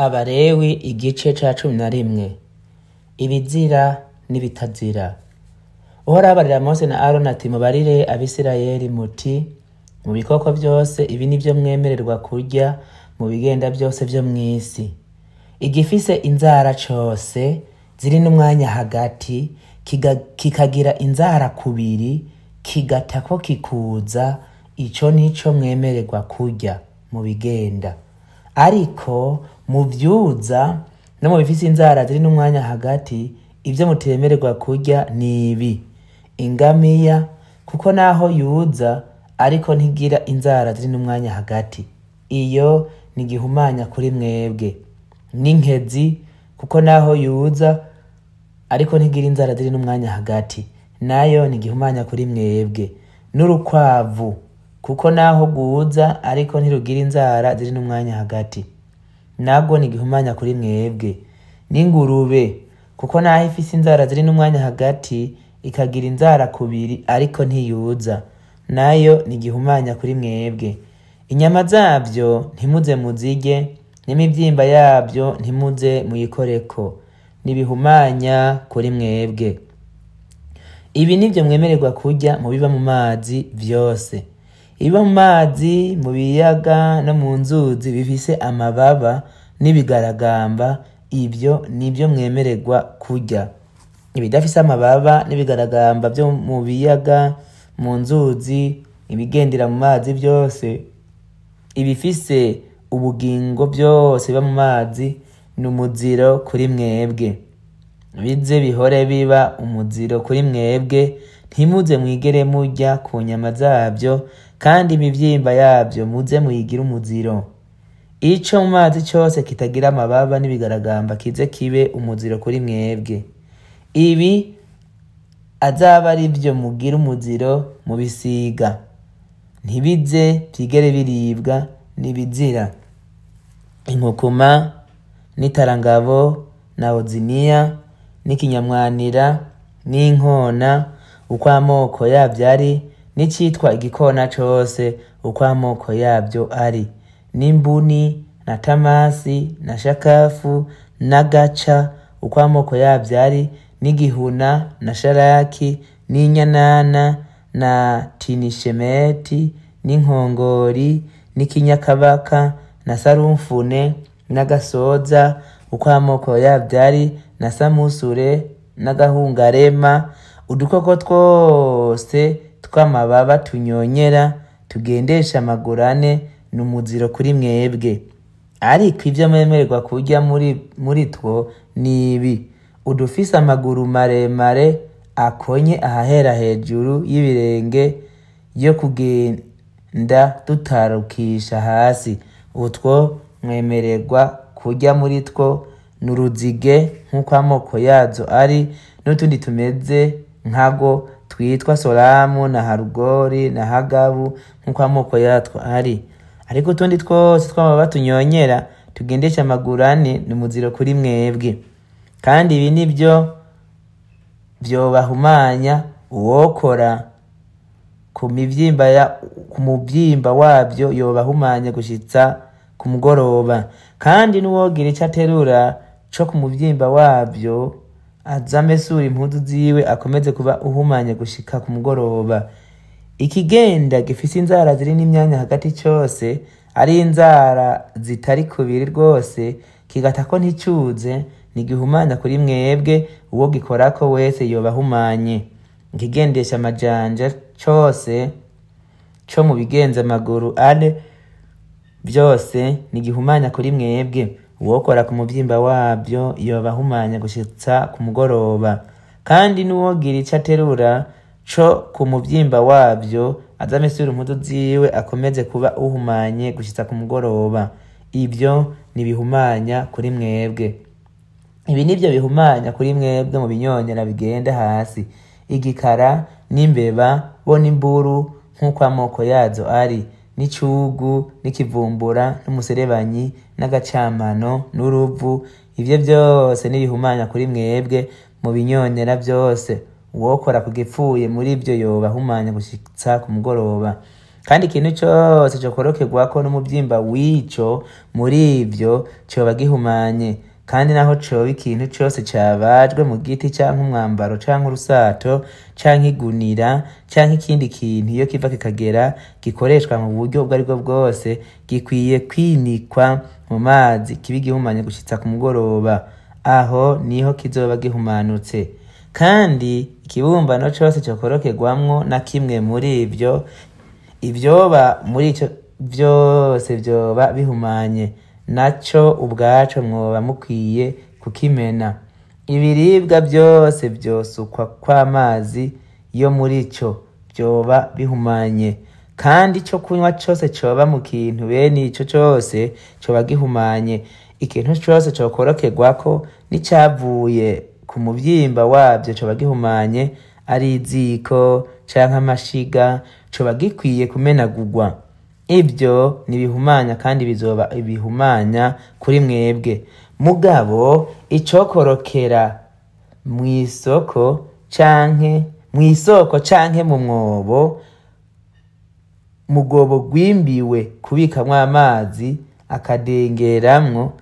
Abalewi igice ca 11. Ibizira n'ibitazira. Uhoraho abarira Mose na Aroni ati: "Mubarire Abisirayeli muti: mu bikoko vyose ibi nivyo mwemererwa kurya, mu bigenda vyose vyo mw'isi. Igifise inzara cose ziri n'umwanya hagati, kikagira inzara kubiri, kigatako kikuza, ico nico mwemererwa kurya mu bigenda. Ariko mu vyuza no mu bifise inzara ziri n'umwanya hagati, ivyo mutemererwa kurya ni ibi: ingamiya, kuko naho yuza ariko ntigira inzara ziri n'umwanya hagati, iyo ni igihumanya kuri mwebwe. N'inkezi, kuko naho yuza ariko ntigira inzara ziri n'umwanya hagati, nayo ni igihumanya kuri mwebwe. N'urukwavu, kuko naho rwuza ariko ntirugira inzara ziri n'umwanya hagati, narwo ni igihumanya kuri mwebwe. N'ingurube, kuko naho ifise inzara ziri n'umwanya hagati, ikagira inzara kubiri ariko ntiyuza, nayo ni igihumanya kuri mwebwe. Inyama zavyo ntimuze muzirye, n'imivyimba yavyo ntimuze muyikoreko, n'ibihumanya kuri mwebwe. Ibi nivyo mwemererwa kurya mu biba mu mazi vyose. Ibiba mu mazi, mu biyaga no mu nzuzi bifise amababa n'ibigaragamba, ivyo nivyo mwemererwa kurya. Ibidafise amababa n'ibigaragamba vyo mu biyaga, mu nzuzi, ibigendera mu mazi vyose, ibifise ubugingo vyose biba mu mazi, ni umuziro kuri mwebwe. Bize bihore biba umuziro kuri mwebwe, ntimuze mwigere murya ku nyama zavyo, kandi imivyimba yavyo muze muyigire umuziro. Ico mu mazi cose kitagira amababa n'ibigaragamba kize kibe umuziro kuri mwebwe. Ibi azaba ari vyo mugira umuziro mubisiga, ntibize vyigere biribwa, n'ibizira: inkukuma n'itarangabo na oziniya n'ikinyamwanira n'inkona uko amoko yavyo ari, n'icitwa igikona cose uko amoko yavyo ari, n'imbuni na tamasi na shakafu n'agaca uko amoko yavyo ari, n'igihuna na sharaki n'inyanana na tinishemeti n'inkongori n'ikinyakabaka na sarumfune n'agasoza uko amoko yavyo ari, na samusure n'agahungarema, udukoko twose tw'amababa tunyonyera tugendesha amaguru ane, ni umuziro kuri mwebwe. Ariko ivyo mwemererwa kurya muri two ni ibi: udufise amaguru maremare akonye ahahera hejuru y'ibirenge yo kugenda dutarukisha hasi, utwo mwemererwa kurya muri two ni uruzige nk'uko amoko yazo ari, n'utundi tumeze nkago twitwa soramu na harugori na hagabu nk'uko amoko yatwo ari. Ariko utundi twose tw'amababa tunyonyera tugendesha amaguru ane ni umuziro kuri mwebwe. Kandi ibi nivyo vyobahumanya: uwokora ku muvyimba wavyo yobahumanya gushitsa ku mugoroba, kandi n'uwogira ico aterura co ku muvyimba wavyo aze amesure impuzu ziwe, akomeze kuba uhumanye gushika ku mugoroba. Ikigenda gifise inzara ziri n'imyanya hagati cose, ari inzara zitari kubiri rwose, kigatako nticuze, ntigihumanya kuri mwebwe, uwo gikorako wese yoba ahumanye. Ikigendesha amajanja cose co mu bigenza amaguru ane vyose ntigihumanya kuri mwebwe, uwokora ku muvyimba wavyo yoba ahumanya gushitsa ku mugoroba. Kandi n'uwogira ico aterura co ku muvyimba wavyo aze amesure impuzu ziwe, akomeze kuba uhumanye gushitsa ku mugoroba. Ivyo nibihumanya kuri mwebwe. Ibi nivyo bihumanya kuri mwebwe mu binyonyera bigenda hasi: igikara n'imbeba bo n'imburu nk'uko amoko yazo ari, n'icugu n'ikivumbura n'umuserebanyi n'agacamano n'uruvu, ivyo vyose nibihumanya kuri mwebwe mu binyonyera vyose. Uwokora ku gipfuye muri vyo yoba ahumanya gushitsa ku mugoroba. Kandi ikintu cose cokorokerwako n'umuvyimba w'ico muri ivyo coba gihumanye. Kandi naho coba ikintu cose cabajwe mu giti canke umwambaro canke urusato canke igunira canke ikindi kintu iyo kiva kikagera gikoreshwa mu buryo ubwo aribwo bwose, gikwiye kwinikwa mu mazi kibe igihumanye gushitsa ku mugoroba. Aho niho kizoba gihumanutse. Kandi ikibumbano cose cokorokerwamwo na kimwe muri ivyo, ivyoba muri ico vyose vyoba bihumanye, naco ubwaco mwoba mukwiye kukimena. Ibiribwa vyose vyosukwa kw'amazi yo muri ico vyoba bihumanye. Kandi ico kunywa cose coba mu kintu bene ico cose coba gihumanye. Ikintu cose cokorokerwako n'icavuye ku muvyimba wavyo coba gihumanye, ari iziko canke amashiga, coba gikwiye kumenagurwa. Ivyo nibihumanya kandi bizoba ibihumanya kuri mwebwe. Mugabo icokorokera mw'isoko canke mw'isoko canke mu mwobo, mugwobo gwimbiwe kubikamwo amazi akadengeramwo,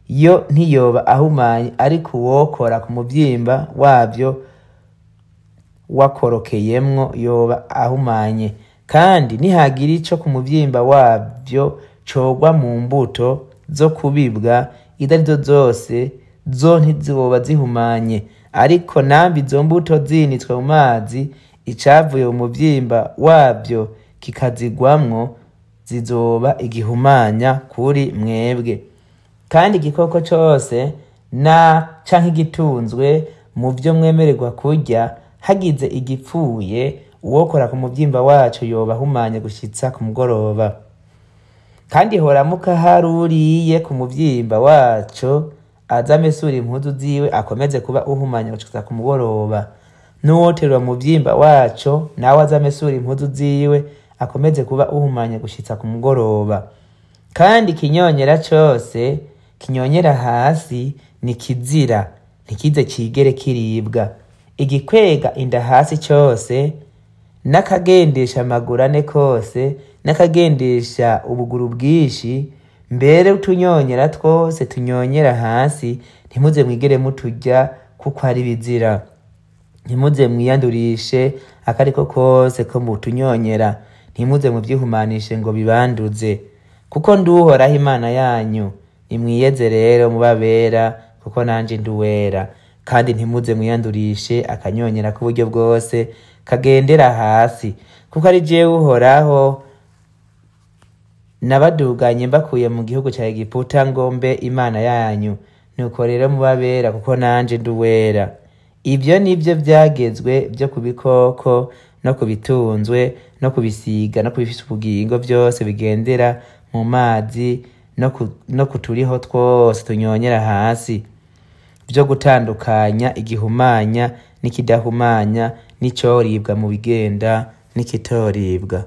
yo ntiyoba ahumanye, ariko uwokora ku muvyimba wavyo wakorokeyemwo yoba ahumanye. Kandi nihagira ico ku muvyimba wavyo cogwa mu mbuto zo kubibwa izo arizo zose, zo ntizoba zihumanye. Ariko nambi izo mbuto zinitswe mu mazi, icavuye mu muvyimba wavyo kikazigwamwo, zizoba igihumanya kuri mwebwe. Kandi igikoko cose na canke igitunzwe mu vyo mwemererwa kurya, hagize igipfuye, uwokora ku muvyimba waco yoba ahumanye gushitsa ku mugoroba. Kandi horamuka hari uriye ku muvyimba waco, aze amesure impuzu ziwe, akomeze kuba uhumanye gushitsa ku mugoroba. N'uwoterura umuvyimba waco, nawe aze amesure impuzu ziwe, akomeze kuba uhumanye gushitsa ku mugoroba. Kandi ikinyonyera cose kinyonyera hasi ni kizira, ntikize cigere kiribwa. Igikwega inda hasi cose, n'akagendesha amaguru ane kose, n'akagendesha ubuguru bwinshi, mbere utunyonyera twose tunyonyera hasi, ntimuze mwigere muturya kuko ari bizira. Ntimuze mwiyandurishe akariko kose ko mutunyonyera, ntimuze muvyihumanishe ngo bibanduze. Kuko ndi Uhoraho Imana yanyu. Nimwiyeze rero mube abera, kuko nanje ndi uwera. Kandi ntimuze mwiyandurishe akanyonyera k'uburyo bwose kagendera hasi, kuko ari jewe Uhoraho nabaduganye mbakuye mu gihugu ca Egiputa ngo mbe Imana yanyu. Nuko rero mube abera, kuko nanje ndi uwera. Ivyo nivyo vyagezwe vyo ku bikoko no ku bitunzwe no ku bisiga no ku bifise ubugingo vyose bigendera mu mazi no ku turiho twose tunyonyera hasi, vyo gutandukanya igihumanya n'ikidahumanya, n'icoribwa mu bigenda n'ikitoribwa.